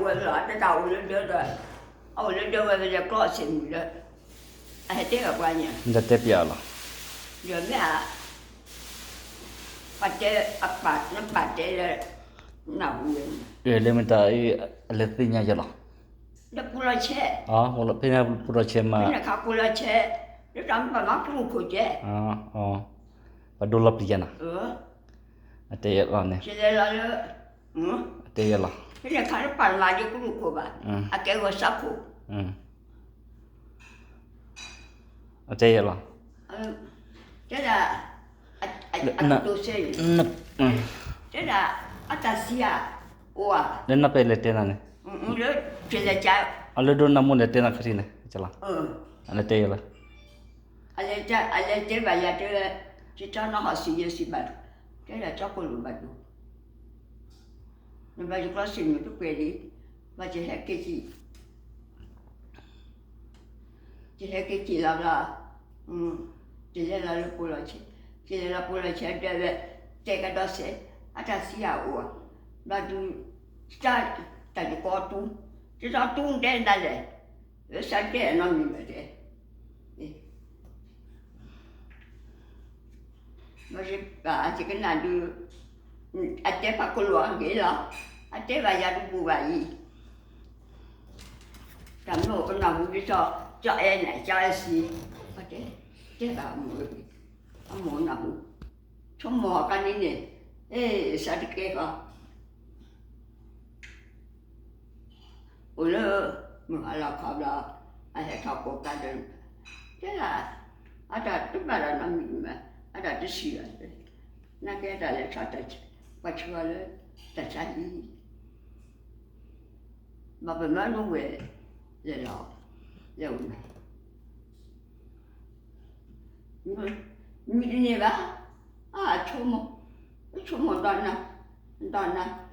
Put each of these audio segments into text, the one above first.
လီၤ တၢ်အိၣ်လၢဒၢဒီး အအိၣ်လၢဒၢဝဲ ပလဲၤကျီၢ်ဆ့ၣ်မုၢ်လၢ အဟဲတဲဘၣ်ပှၤန့ၣ် ဒီးတဲပျးအီၤလီၤ. ဒီးမ့ၢ် ပှၤတဲအပၢ် နပၢ်တဲလၢ နၢ်ဟူဝဲန့ၣ် လၢမ့ၢ်တၢ်အံၤ အလဲၤသ့ၣ်ညါယဲလီၤ. ဒီးပူၤလီၤဆဲး ဖဲန့ၣ်ပူၤလီၤဆဲးမး ဖဲန့ၣ်ခါပူၤလီၤဆဲး လၢတၢ်မ့ၢ်ဘၣ်မၤကရူၢ်ခိၣ်ကဲ ပှၤဒိလီၤပျံၤယဲနၤ အတဲယဲလီၤန့ၣ် အတဲယဲလီၤ ဖဲန့ၣ်ခါလၢပၢ်မၤဒ်ကရူၢ်ခိၣ်ဘၣ် အကဲဂီၤစးခိၣ် အတဲယဲလီၤ တဲဒၣ် အတိၢ်စဲန့ၣ် တဲဒၣ် အတၢ်စံးဧါ အိၣ်ဧါ လၢနၢ်ပဲလဲၤတဲနၤန့ၣ် လၢ အလၢဒိနၢ်မိၢ်လဲၤတဲနၤခရံာ်န့ၣ် လီၤ အလဲၤတဲယဲလီၤ အလဲၤတဲဘၣ်ယၤတဲဝဲ ယတၢ်နီၢ်ဟီၣ်စံးယဲစံးဘၣ် တဲဒၣ်ကၠီကိၣ်လိာ်ဘၣ်ဒိ နဘၣ်ယကျီၢ်ဆ့ၣ်မုၢ်တပှဲၤလံ ဘၣ်ယဟဲက့ၤကံၣ် ယဟဲက့ၤကံၣ်လီၤဘျီ ယလဲၤလီၤလၢပူၤလီၤဆဲး ယလဲၤလီၤပူၤလီၤဆဲးဒၢးဝဲ တဲကဒီးစဲး အတၢ်စံးအအိၣ်ဧါ ဘျီဒုး တၢ်ယကီၢ်တူ တတီတူတဲဒၣ်လဲၣ် လၢစးတဲအနီၢ်မံၤဘၣ်တဲ ဘၣ်ယပၢ်အကနၣ်ဒုး အတဲပှၤကလိာ်အဂ့ၢ်လီၤ အတဲဘၣ်ယၤတဘူၣ်ဘၣ်အံၤ တၢ်မ့ၢ်အိၣ်ကနၢ်ဟူဒ်သိး ကၠီအဲၣ်န့ၣ် ကၠီအဲၣ်စံး တဲဘၣ်အမိၢ် အမိၢ်နၢ်ဟူ ဆိကမိၣ်အကါန့ၣ်န့ၣ် အ့ၣ် စးတကဲဃီ အိၣ်လၢ မုၢ်ဟါလီၤခီဘျီ အဟဲထီၣ်ကိးကါဒီး တဲဒၣ် အတၢ်တဘၣ်ဒီးနီတမံၤမး အတၢ်တဆံးဘၣ် နာ်က့အတၢ်လဲၤထီၣ်တၢ်ဆါ ပှၤဆါလၢ တၢ်ဆါဟံၣ် ဘၣ်ပမၤလိဝဲ လဲၤလီၤ လဲၤဝဲ မံတန့ၢ်ဘၣ် အဆိကမိၣ် ဆိကမိၣ်ဒီးနၤ ဒီးနၤ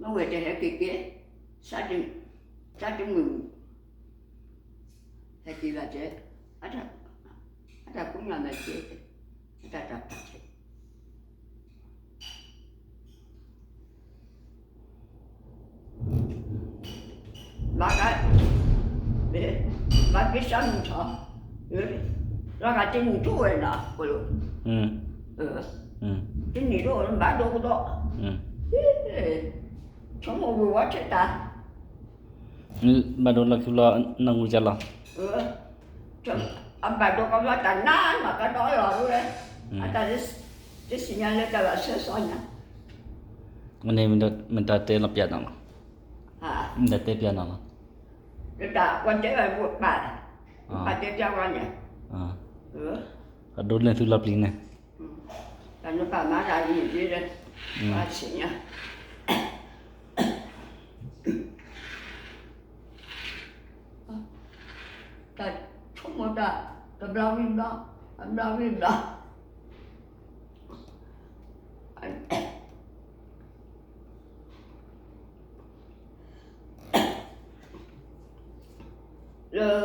မ့ၢ်ဝဲတဟဲက့ၤက့ၤ စးတမုာ် ဟဲက့ၤဘၣ်တဲ အတၢ်ကူၣ်ညါမဲာ်တဲ အတၢ်တၢ်ပာ်တဲ ဘၣ်က ဘၣ်က့ၤစၢ်မုၢ်ထီၣ် လီၤဂာ်တနံၣ်တအိၣ်ဝဲနီၤ ကိၣ်လိာ် တနံၣ်တအိၣ်ဘၣ်ဒိကဒီး ဆိကမိၣ်ဝံၤဝဲထဲတၢ် ဘၣ်ဒိလီၢ်ခံလီၤ နၢ်ဟူကလီၤ အဘၣ်ဒိကဘျီတၢ်နးနီၢ်ကဒီးလီၤဝဲ အတၢ်တစံၣ်ညါလၢတၢ်ဘၣ်ဆၢစီညါ မ့ၢ်တၢ်တဲလီၤပျးနၤလီၤ မ့ၢ်တၢ်တဲပျးနၤလီၤ လၢတၢ်ပှၤတဲဘၣ်ပှၤပာ် ပှၤတဲပျးဝဲန့ၣ် အဒိန့ၢ်သုလီၤပျံၤန့ၣ် တၢ်နပာ်မၤတၢ်န့ၣ်ဒ်လဲၣ် ပှၤဆံးညါ တၢ်ဆိကမိၣ်တၢ် တဘျီဝံၤဘျီ အဘျီဝံၤဘျီ လၢ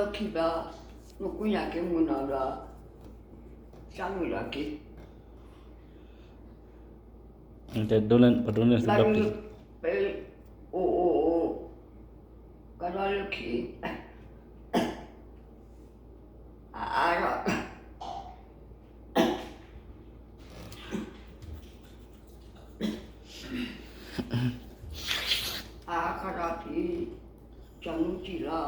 ခံဘျီ မ့ၢ်ကူၣ်ညါက့ၤမုၢ်နီၢ်ဘျီ စၢ်မုၢ်လီၤက့ၤ ပဒိန့ၢ်သုလီၤပျံၤ ပအိၣ်အိၣ်အိၣ် ကဒီးလၢခံ အအါထီၣ် အါခီထီၣ်ထံ ကၠီမူကံၣ်လီၤ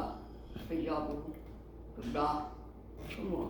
ပယီၤပူၤ ကဘျီ ဆိကမိၣ်